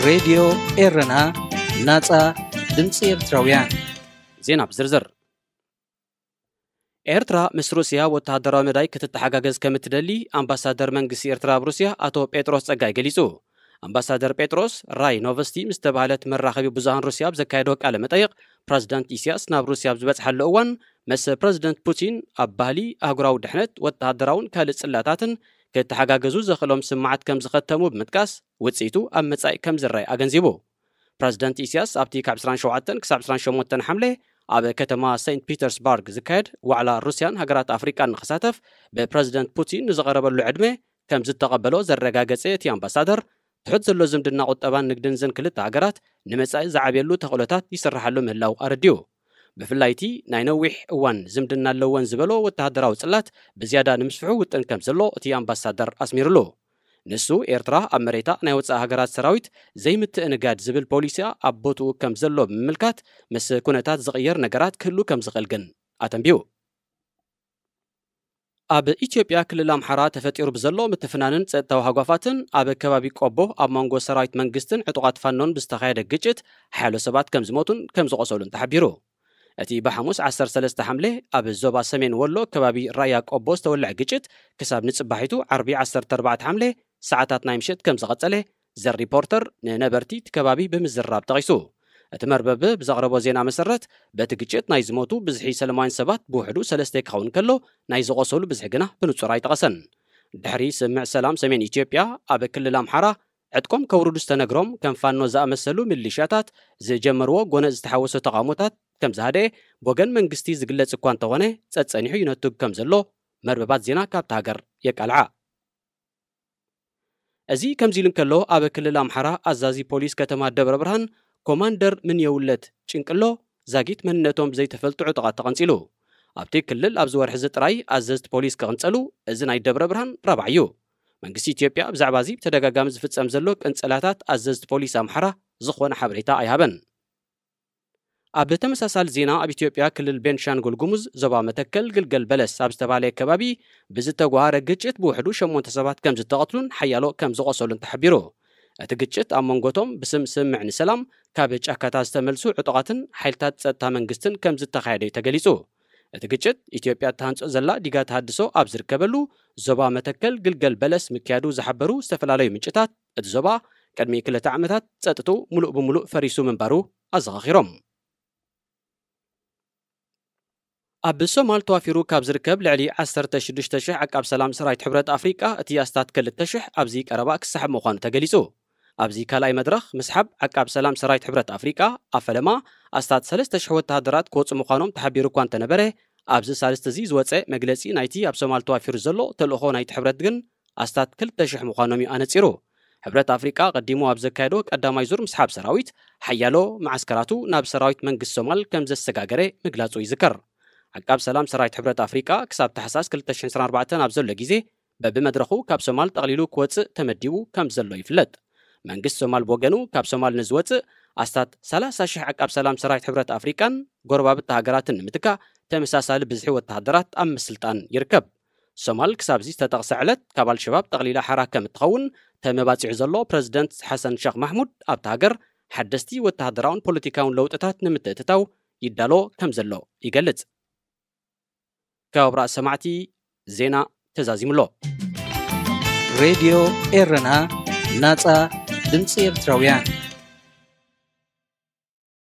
ሬድዮ ኤረና፣ ናጻ ድምጺ ኤርትራውያን። ዜና ብዝርዝር። ኤርትራ ምስ ሩስያ ወተሃደራዊ መዳይ ክትተሓጋገዝ ከም እትደሊ ኣምባሳደር መንግስቲ ኤርትራ ኣብ ሩስያ ኣቶ ጴጥሮስ ጸጋይ ገሊጹ። ኣምባሳደር ጴጥሮስ ራይ ኖቨስቲ ምስ ተባህለት መራኸቢ ብዙሃን ሩስያ ኣብ ዘካየዶ ቃለ መጠይቕ፣ ፕረዚደንት ኢሳያስ ናብ ሩስያ ኣብ ዝበጽሓሉ እዋን፣ ምስ ፕረዚደንት ፑቲን ኣብ ባህሊ፣ ኣህጉራዊ ድሕነት፣ ወተሃደራውን ካልእ ጽላታትን ክተሓጋገዙ ዘኽእሎም ስምዓት ከም ዝኸተሙ ብምጥቃስ፣ ውጽኢቱ ኣብ መጻኢ ከም ዝረኣይ ኣገንዚቡ። ፕረዚደንት ኢሳያስ ኣብቲ ካብ ዕስራን ሸውዓተን ክሳብ ዕስራን ሸሞንተን ሓምለ ኣብ ከተማ ሴንት ፒተርስበርግ ዝካየድ ዋዕላ ሩስያን ሃገራት ኣፍሪቃን ንኽሳተፍ ብፕረዚደንት ፑቲን ንዝቐረበሉ ዕድመ ከም ዝተቐበሎ ዘረጋገጸ እቲ ኣምባሳደር፣ ትሑት ዘሎ ዝምድና ቁጠባን ንግድን ዘን ክልተ ሃገራት ንመጻኢ ዝዓብየሉ ተኽእሎታት ይስርሓሉ ምህላው ኣረዲኡ። ብፍላይ እቲ ናይ ነዊሕ እዋን ዝምድና ኣለወን ዝበሎ ወተሃደራዊ ጽላት ብዝያዳ ንምስፍሑ ውጥን ከም ዘሎ እቲ ኣምባሳደር ኣስሚሩሉ። ንሱ፣ ኤርትራ ኣብ መሬታ ናይ ወጻኢ ሃገራት ሰራዊት ዘይምትእንጋድ ዝብል ፖሊሲኣ ኣብ ቦትኡ ከም ዘሎ ብምምልካት፣ ምስ ኩነታት ዝቕየር ነገራት ክህሉ ከም ዝኽእል ግን ኣተንቢሁ። ኣብ ኢትዮጵያ ክልል ኣምሓራ ተፈጢሩ ብዘሎ ምትፍናንን ጸጥታዊ ሃጓፋትን፣ ኣብ ከባቢ ቆቦ ኣብ መንጎ ሰራዊት መንግስትን ዕጡቓት ፋኖን ብዝተኻየደ ግጭት ሓያሎ ሰባት ከም ዝሞቱን ከም ዝቖሰሉን ተሓቢሩ። እቲ ብሓሙስ ዓሰርተ ሰለስተ ሓምለ ኣብ ዞባ ሰሜን ወሎ ከባቢ ራያ ቆቦ ዝተወልዐ ግጭት ክሳብ ንጽባሒቱ ዓርቢ ዓሰርተ ኣርባዕተ ሓምለ ሰዓታት ናይ ምሸት ከም ዝቐጸለ ዘ ሪፖርተር ንነበርቲ እቲ ከባቢ ብምዝራብ ጠቒሱ። እቲ መርበብ ብዘቕረቦ ዜና መሰረት፣ በቲ ግጭት ናይ ዝሞቱ ብዝሒ ሰለማውያን ሰባት ብውሕዱ ሰለስተ ክኸውን ከሎ፣ ናይ ዝቖሰሉ ብዝሒ ግና ብንጹር ኣይጠቐሰን። ድሕሪ ስምዕ ሰላም ሰሜን ኢትዮጵያ፣ ኣብ ክልል ኣምሓራ ዕጥቆም ከውርዱ ዝተነግሮም ከም ፋኖ ዝኣመሰሉ ሚሊሻታት ዝጀመርዎ ጎነጽ ዝተሓወሶ ተቓውሞታት ከም ዝሃደኤ ብወገን መንግስቲ ዝግለጽ እኳ እንተኾነ፣ ጸጸኒሑ ይነቱግ ከም ዘሎ መርበባት ዜና ካብታ ሃገር የቃልዓ። እዚ ከምዚ ኢሉ እንከሎ፣ ኣብ ክልል ኣምሓራ ኣዛዚ ፖሊስ ከተማ ደብረ ብርሃን ኮማንደር ምንየውለት ጭንቅሎ ዛጊት መንነቶም ብዘይተፈልጡ ዕጡቓት ተቐንጺሉ። ኣብቲ ክልል ኣብዚ ወርሒ እዚ ጥራይ ኣዘዝቲ ፖሊስ ክቕንጸሉ፣ እዚ ናይ ደብረ ብርሃን ራብዓይ እዩ። መንግስቲ ኢትዮጵያ ብዛዕባ እዚ ብተደጋጋሚ ዝፍጸም ዘሎ ቅንጸላታት ኣዘዝቲ ፖሊስ ኣምሓራ ዝኾነ ሓበሬታ ኣይሃበን። ኣብ ተመሳሳሊ ዜና፣ ኣብ ኢትዮጵያ ክልል ቤንሻንጉል ጉሙዝ ዞባ መተከል ግልገል በለስ ኣብ ዝተባህለ ከባቢ ብዝተጓሃረ ግጭት ብውሕዱ ሸሞንተ ሰባት ከም ዝተቐትሉን ሓያሎ ከም ዝቖሰሉን ተሓቢሩ። እቲ ግጭት ኣብ መንጎቶም ብስም ስምምዕ ንሰላም ካብ ጫካታት ዝተመልሱ ዕጡቓትን ሓይልታት ጸጥታ መንግስትን ከም ዝተኻየደ እዩ ተገሊጹ። እቲ ግጭት፣ ኢትዮጵያ እትሃንጾ ዘላ ዲጋ ተሃድሶ ኣብ ዝርከበሉ ዞባ መተከል ግልገል በለስ ምክያዱ ዝሓበሩ ዝተፈላለዩ ምንጭታት፣ እቲ ዞባ ቅድሚ ክልተ ዓመታት ጸጥትኡ ምሉእ ብምሉእ ፈሪሱ ምንባሩ ኣዘኻኺሮም። ኣብ ሶማል ተዋፊሩ ካብ ዝርከብ ልዕሊ ዓሰርተ ሽዱሽተ ሽሕ ዓቃብ ሰላም ሰራዊት ሕብረት ኣፍሪቃ፣ እቲ ኣስታት ክልተ ሽሕ ኣብዚ ቀረባ ክሰሓብ ምዃኑ ተገሊጹ። ኣብዚ ካልኣይ መድረኽ ምስሓብ ዓቃብ ሰላም ሰራዊት ሕብረት ኣፍሪቃ፣ ኣብ ፈለማ ኣስታት ሰለስተ ሽሕ ወተሃደራት ክወጹ ምዃኖም ተሓቢሩ እኳ እንተነበረ፣ ኣብዚ ሳልስቲ እዚ ዝወጸ መግለጺ ናይቲ ኣብ ሶማል ተዋፊሩ ዘሎ ተልእኾ ናይቲ ሕብረት ግን ኣስታት ክልተ ሽሕ ምዃኖም እዩ ኣነጺሩ። ሕብረት ኣፍሪቃ ቀዲሙ ኣብ ዘካየዶ ቀዳማይ ዙር ምስሓብ ሰራዊት፣ ሓያሎ መዓስከራቱ ናብ ሰራዊት መንግስቲ ሶማል ከም ዘሰጋገረ ምግላጹ ይዝከር። ዓቃብ ሰላም ሰራዊት ሕብረት ኣፍሪቃ ክሳብ ታሕሳስ ክልተ ሽሕን ዕስራን ኣርባዕተን ኣብ ዘሎ ግዜ፣ በብመድረኹ ካብ ሶማል ጠቕሊሉ ክወጽእ ተመዲቡ ከም ዘሎ ይፍለጥ። መንግስቲ ሶማል ብወገኑ፣ ካብ ሶማል ንዝወጽእ ኣስታት ሰላሳ ሽሕ ዓቃብ ሰላም ሰራዊት ሕብረት ኣፍሪቃን ጎረባብቲ ሃገራትን ንምትካእ ተመሳሳሊ ብዝሒ ወተሃደራት ኣብ ምስልጣን ይርከብ። ሶማል ክሳብ እዚ ዝተጠቕሰ ዕለት ካብ ኣልሸባብ ጠቕሊላ ሓራ ከም እትኸውን ተመባጺዑ ዘሎ ፕረዚደንት ሓሰን ሸኽ ማሕሙድ፣ ኣብታ ሃገር ሓደስቲ ወተሃደራውን ፖለቲካውን ለውጥታት ንምትእትታው ይዳሎ ከም ዘሎ ይገልጽ። ካብ ራእሲ ሰማዕቲ ዜና ተዛዚሙ ኣሎ። ሬድዮ ኤረና፣ ናጻ ድምጺ ኤርትራውያን።